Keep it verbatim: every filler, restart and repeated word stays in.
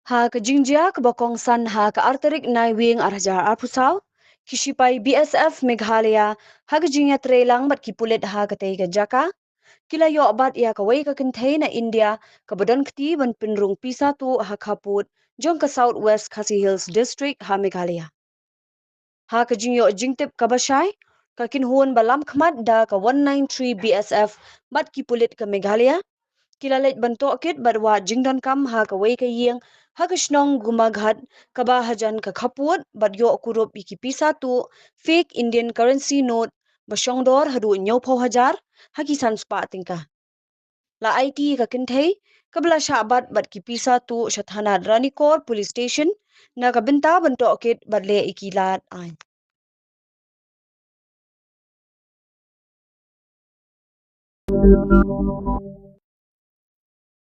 Ha ka jingjia kaba kongsan ha ka ar tarik Naiwieng ar hajar arphew saw, ki sipai B S F Meghalaya ha ka jingïatreilang bad ki pulit ha katei ka jaka, ki la ïoh bat ïa kawei ka kynthei na India kaba don kti ban pynrung pisa tuh ha khappud jong ka South West Khasi Hills District ha Meghalaya. Ha ka jingïoh jingtip kaba shai, ka kynhun ba lam khmat da ka one nine three B S F bad ki pulit ka Meghalaya, ki la leit ban tohkit bad wad jingdonkam ha kawei ka ïing ha ka shnong Gumaghat kaba hajan ka khappud bad ïoh kurup ïa ki pisa tuh fake Indian currency note ba shongdor haduh hynñiewphew hajar ha ki san spah tyngka. La aiti ka kynthei kaba la shah bat bad ki pisa tuh sha thana Ranikor Police Station na ka bynta ban tohkit bad leh ïa ki lad aiñ.